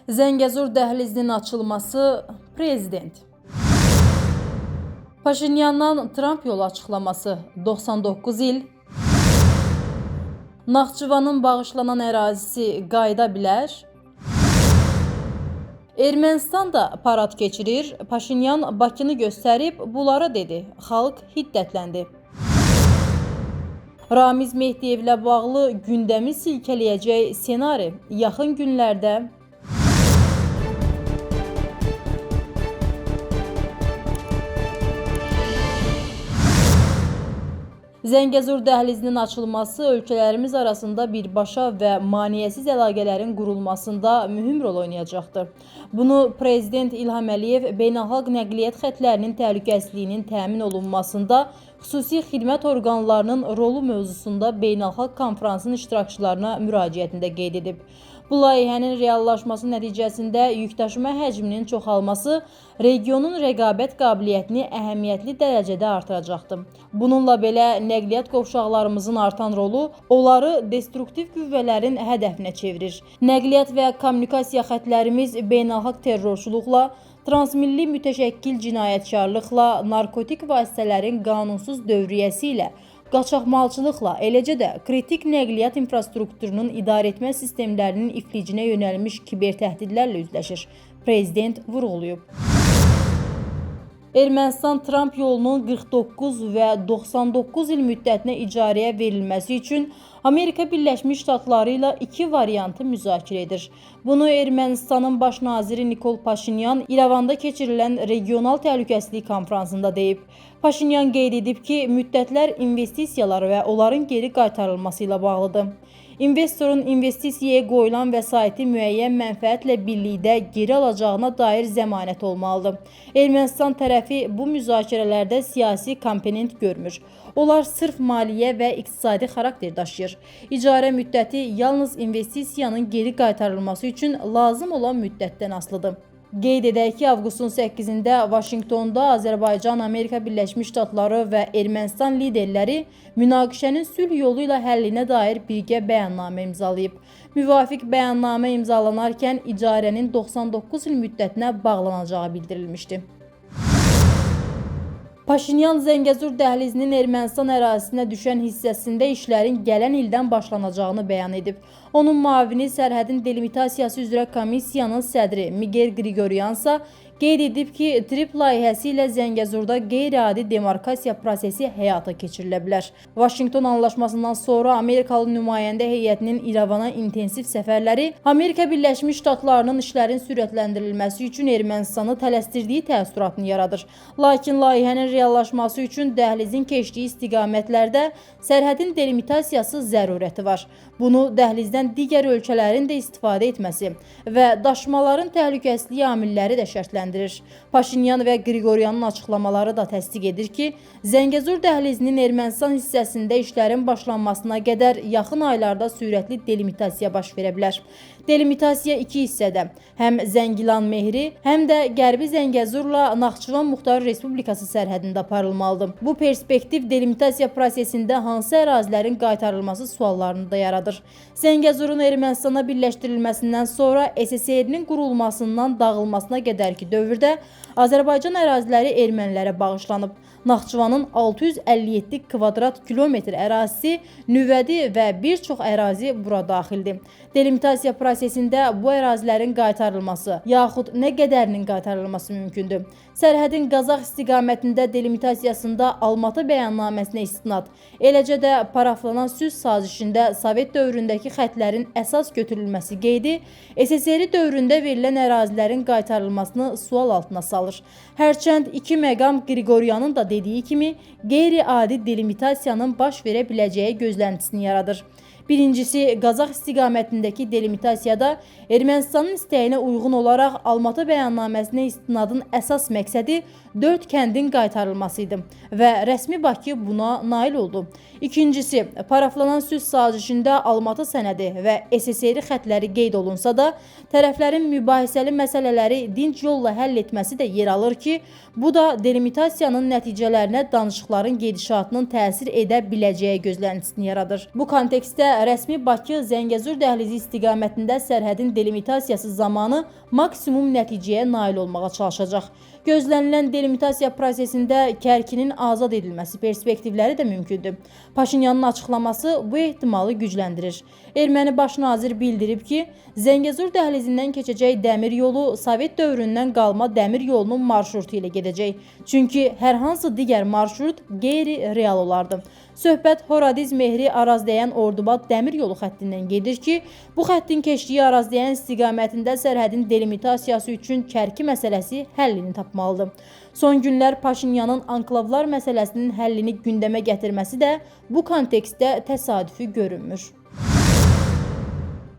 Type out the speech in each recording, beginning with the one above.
Zəngəzur dəhlizinin açılması, prezident. Paşinyandan Tramp yolu açıqlaması, 99 il. Naxçıvanın bağışlanan ərazisi qayıda bilər. Ermənistan da parad keçirir. Paşinyan Bakını göstərib bunları dedi. Xalq hiddətləndi. Ramiz Mehdiyevlə bağlı gündəmi silkələyəcək ssenari yaxın günlərdə. Zəngəzur dəhlizinin açılması ölkələrimiz arasında birbaşa və maneəsiz əlaqələrin qurulmasında mühüm rol oynayacaqdır. Bunu Prezident İlham Əliyev beynəlxalq nəqliyyat xətlərinin təhlükəsizliyinin təmin olunmasında xüsusi xidmət orqanlarının rolu mövzusunda beynəlxalq konfransın iştirakçılarına müraciətində qeyd edib. Bu layihənin reallaşması nəticəsində yükdaşıma həcminin çoxalması regionun rəqabət qabiliyyətini əhəmiyyətli dərəcədə artıracaqdır. Bununla belə nəqliyyat qovşaqlarımızın artan rolu onları destruktiv qüvvələrin hədəfinə çevirir. Nəqliyyat və kommunikasiya xətlərimiz beynəlxalq terrorçuluqla, transmilli mütəşəkkil cinayətkarlıqla, narkotik vasitələrin qanunsuz dövriyyəsi ilə, qaçaqmalçılıqla, eləcə də kritik nəqliyyat infrastrukturunun idarəetmə sistemlərinin iflicinə yönəlmiş kiber təhdidlərlə üzləşir. Prezident vurğulayıb. Ermənistan Tramp yolunun 49 və 99 il müddətinə icarəyə verilməsi üçün Amerika Birləşmiş Ştatları ilə iki variantı müzakirə edir. Bunu Ermənistanın baş naziri Nikol Paşinyan İrəvanda keçirilən regional təhlükəsizlik konfransında deyib. Paşinyan qeyd edib ki, müddətlər investisiyalar və onların geri qaytarılması ilə bağlıdır. İnvestorun investisiyaya qoyulan vəsaiti müəyyən mənfəətlə birlikdə geri alacağına dair zəmanət olmalıdır. Ermənistan tərəfi bu müzakirələrdə siyasi komponent görmür. Onlar sırf maliyyə və iqtisadi xarakter daşıyır. İcarə müddəti yalnız investisiyanın geri qaytarılması üçün lazım olan müddətdən asılıdır. Qeyd edək ki, avqustun 8-də Vaşinqtonda Azərbaycan, Amerika Birləşmiş Ştatları və Ermənistan liderləri münaqişənin sülh yolu ilə həllinə dair birgə bəyannamə imzalayıb. Müvafiq bəyannamə imzalanarkən icarənin 99 il müddətinə bağlanacağı bildirilmişdi. Paşinyan Zəngəzur dəhlizinin Ermənistan ərazisinə düşən hissəsində işlərin gələn ildən başlanacağını bəyan edib. Onun müavini sərhədin delimitasiyası üzrə komissiyanın sədri Miguel Grigoryansa qeyd edib ki, TRIP layihəsi ilə Zəngəzurda qeyri-adi demarkasiya prosesi həyata keçirilə bilər. Vaşinqton anlaşmasından sonra Amerikalı nümayəndə heyətinin İrəvana intensiv səfərləri Amerika Birləşmiş Ştatlarının işlərin sürətləndirilməsi üçün Ermənistanı tələsdirdiyi təəssüratını yaradır. Lakin layihənin reallaşması üçün dəhlizin keçdiyi istiqamətlərdə sərhədin delimitasiyası zərurəti var. Bunu dəhlizdən digər ölkələrin də istifadə etməsi və daşımaların təhlükəsizliyi amilləri də şərtləndirir. Paşinyan və Grigoryanın açıqlamaları da təsdiq edir ki, Zəngəzur dəhlizinin Ermənistan hissəsində işlərin başlanmasına qədər yaxın aylarda sürətli delimitasiya baş verə bilər. Delimitasiya iki hissədə, həm Zəngilan mehri, həm də Qərbi Zəngəzurla Naxçıvan Muxtar Respublikası sərhədində aparılmalıdır. Bu perspektiv delimitasiya prosesində hansı ərazilərin qaytarılması suallarını da yaradır. Zəngəzurun Ermənistana birləşdirilməsindən sonra SSR-nin qurulmasından dağılmasına qədərki dövrdə Azərbaycan əraziləri ermənilərə bağışlanıb. Naxçıvanın 657 kvadrat kilometr ərazisi, nüvədi və bir çox ərazi bura daxildir. Delimitasiya prosesində bu ərazilərin qaytarılması yaxud nə qədərinin qaytarılması mümkündür. Sərhədin Qazax istiqamətində delimitasiyasında Almatı bəyannaməsinə istinad, eləcə də paraflanan sülh sazişində Sovet dövründəki xətlərin əsas götürülməsi qeydi SSR dövründə verilən ərazilərin qaytarılmasını sual altına salır. Hərçənd iki məqam Grigoryanın da dediyi kimi qeyri-adi delimitasiyanın baş verə biləcəyi gözləntisini yaradır. Birincisi, Qazax istiqamətindəki delimitasiyada Ermənistanın istəyinə uyğun olaraq Almatı bəyannaməsinə istinadın əsas məqsədi 4 kəndin qaytarılması idi və rəsmi Bakı buna nail oldu. İkincisi, paraflanan sülh sazişində Almatı sənədi və SSR xətləri qeyd olunsa da, tərəflərin mübahisəli məsələləri dinc yolla həll etməsi də yer alır ki, bu da delimitasiyanın nəticələrinə danışıqların gedişatının təsir edə biləcəyi gözləntisini yaradır. Bu kontekstdə rəsmi Bakı Zəngəzur dəhlizi istiqamətində sərhədin delimitasiyası zamanı maksimum nəticəyə nail olmağa çalışacaq. Gözlənilən delimitasiya prosesində Kərkinin azad edilməsi perspektivləri də mümkündür. Paşinyanın açıqlaması bu ehtimalı gücləndirir. Erməni baş nazir bildirib ki, Zəngəzur dəhlizindən keçəcək dəmir yolu Sovet dövründən qalma dəmir yolunun marşrutu ilə gedəcək. Çünki hər hansı digər marşrut qeyri-real olardı. Söhbət Horadiz Mehri Arazdəyən Ordubad dəmir yolu xəttindən gedir ki, bu xəttin keçdiyi Arazdəyən istiqamətində sərhədin delimitasiyası üçün Kərki məsələsi həllini tapmalıdır. Son günlər Paşinyanın anklavlar məsələsinin həllini gündəmə gətirməsi də bu kontekstdə təsadüfi görünmür.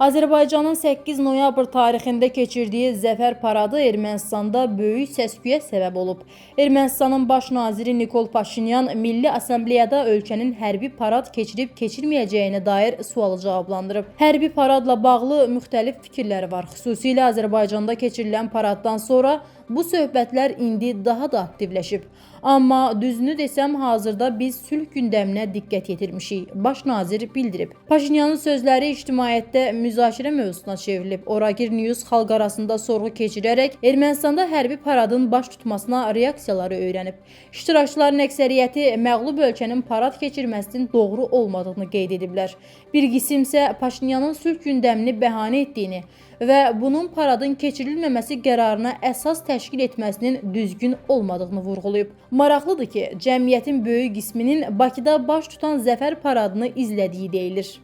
Azərbaycanın 8 noyabr tarixində keçirdiyi Zəfər paradı Ermənistanda böyük səs-küyə səbəb olub. Ermənistanın baş naziri Nikol Paşinyan Milli Assambleyada ölkənin hərbi parad keçirib keçirməyəcəyinə dair sualı cavablandırıb. Hərbi paradla bağlı müxtəlif fikirlər var. Xüsusilə Azərbaycanda keçirilən paraddan sonra bu söhbətlər indi daha da aktivləşib. Amma düzünü desəm, hazırda biz sülh gündəminə diqqət yetirmişik, baş nazir bildirib. Paşinyanın sözləri ictimaiyyətdə müzakirə mövzusuna çevrilib. Oragir News xalq arasında sorğu keçirərək Ermənistanda hərbi paradın baş tutmasına reaksiyaları öyrənib. İştirakçıların əksəriyyəti məğlub ölkənin parad keçirməsinin doğru olmadığını qeyd ediblər. Bir qism isə Paşinyanın sülh gündəmini bəhanə etdiyini və bunun paradın keçirilməməsi qərarına əsas təşkil etməsinin düzgün olmadığını vurğulayıb. Maraqlıdır ki, cəmiyyətin böyük qisminin Bakıda baş tutan Zəfər paradını izlədiyi deyilir.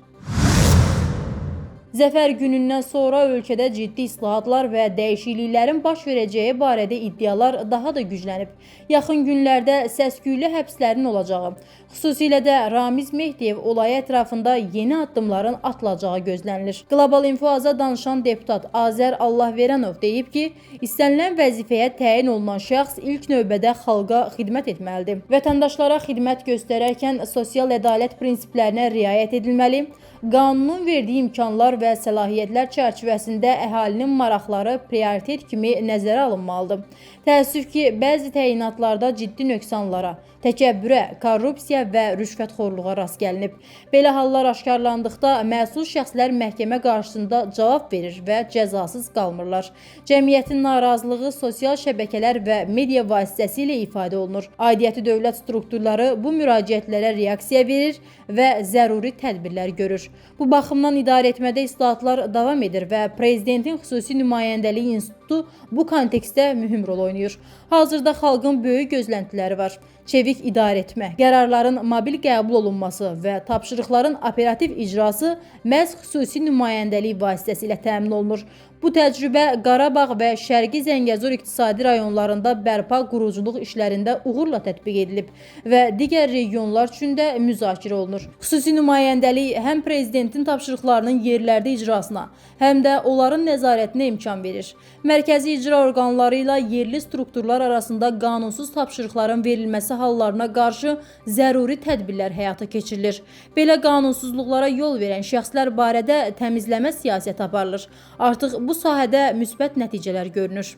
Zəfər günündən sonra ölkədə ciddi islahatlar və dəyişikliklərin baş verəcəyi barədə iddialar daha da güclənib. Yaxın günlərdə səs-küylü həbslərin olacağı, xüsusilə də Ramiz Mehdiyev olayı ətrafında yeni addımların atılacağı gözlənilir. Qlobal İnfo-Aza danışan deputat Azər Allahverənov deyib ki, istənilən vəzifəyə təyin olunan şəxs ilk növbədə xalqa xidmət etməlidir. Vətəndaşlara xidmət göstərərkən sosial ədalət prinsiplərinə riayət edilməli, qanunun verdiyi imkanlar və səlahiyyətlər çərçivəsində əhalinin maraqları prioritet kimi nəzərə alınmalıdır. Təəssüf ki, bəzi təyinatlarda ciddi nöqsanlara, təkəbbürə, korrupsiya və rüşvətxorluğa rast gəlinib. Belə hallar aşkarlandıqda məsul şəxslər məhkəmə qarşısında cavab verir və cəzasız qalmırlar. Cəmiyyətin narazılığı sosial şəbəkələr və media vasitəsilə ifadə olunur. Aidiyyəti dövlət strukturları bu müraciətlərə reaksiya verir və zəruri tədbirlər görür. Bu baxımdan idarə etmədə islahatlar davam edir və prezidentin xüsusi nümayəndəliyi institutu bu kontekstdə mühüm rol oynayır. Hazırda xalqın böyük gözləntiləri var. Çevik idarə etmə, qərarların mobil qəbul olunması və tapşırıqların operativ icrası məhz xüsusi nümayəndəlik vasitəsilə təmin olunur. Bu təcrübə Qarabağ və Şərqi Zəngəzur iqtisadi rayonlarında bərpa quruculuq işlərində uğurla tətbiq edilib və digər regionlar üçün də müzakirə olunur. Xüsusi nümayəndəlik həm prezidentin tapşırıqlarının yerlərdə icrasına, həm də onların nəzarətinə imkan verir. Mərkəzi icra orqanları ilə yerli strukturlar arasında qanunsuz tapşırıqların verilməsi hallarına qarşı zəruri tədbirlər həyata keçirilir. Belə qanunsuzluqlara yol verən şəxslər barədə təmizləmə siyasəti aparılır. Artıq bu sahədə müsbət nəticələr görünür.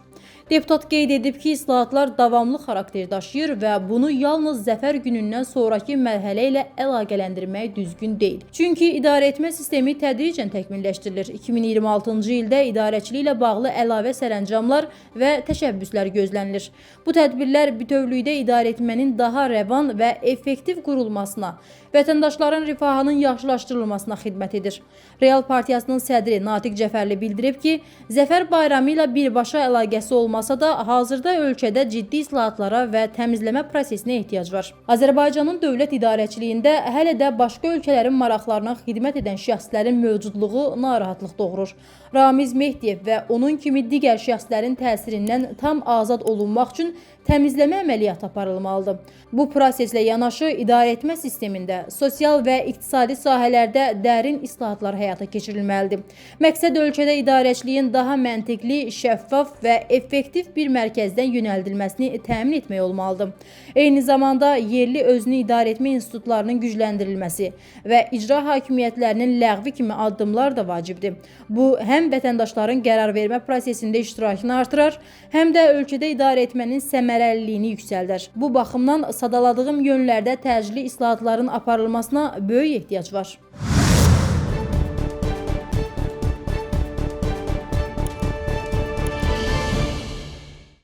Deputat qeyd edib ki, islahatlar davamlı xarakter daşıyır və bunu yalnız Zəfər günündən sonrakı mərhələ ilə əlaqələndirmək düzgün deyil. Çünki idarə etmə sistemi tədricən təkmilləşdirilir. 2026-cı ildə idarəçiliklə bağlı əlavə sərəncamlar və təşəbbüslər gözlənilir. Bu tədbirlər bütövlükdə idarə etmənin daha rəvan və effektiv qurulmasına, vətəndaşların rifahının yaxşılaşdırılmasına xidmət edir. Real Partiyasının sədri Natiq Cəfərli bildirib ki, Zəfər bayramı ilə birbaşa əlaqəsi olmasa da hazırda ölkədə ciddi islahatlara və təmizləmə prosesinə ehtiyac var. Azərbaycanın dövlət idarəçiliyində hələ də başqa ölkələrin maraqlarına xidmət edən şəxslərin mövcudluğu narahatlıq doğurur. Ramiz Mehdiyev və onun kimi digər şəxslərin təsirindən tam azad olunmaq üçün təmizləmə əməliyyatı aparılmalıdır. Bu proseslə yanaşı idarə etmə sistemində, sosial və iqtisadi sahələrdə dərin islahatlar həyata keçirilməlidir. Məqsəd ölkədə idarəçiliyin daha məntiqli, şəffaf və effektiv bir mərkəzdən yönəldilməsini təmin etmək olmalıdır. Eyni zamanda yerli özünü idarə etmə institutlarının gücləndirilməsi və icra hakimiyyətlərinin ləğvi kimi addımlar da vacibdir. Bu, həm vətəndaşların qərar vermə prosesində iştirakını artırar, həm də ölkədə idarə etmənin səmərəliliyini yüksəldər. Bu baxımdan sadaladığım yönlərdə təcili islahatların aparılmasına böyük ehtiyac var.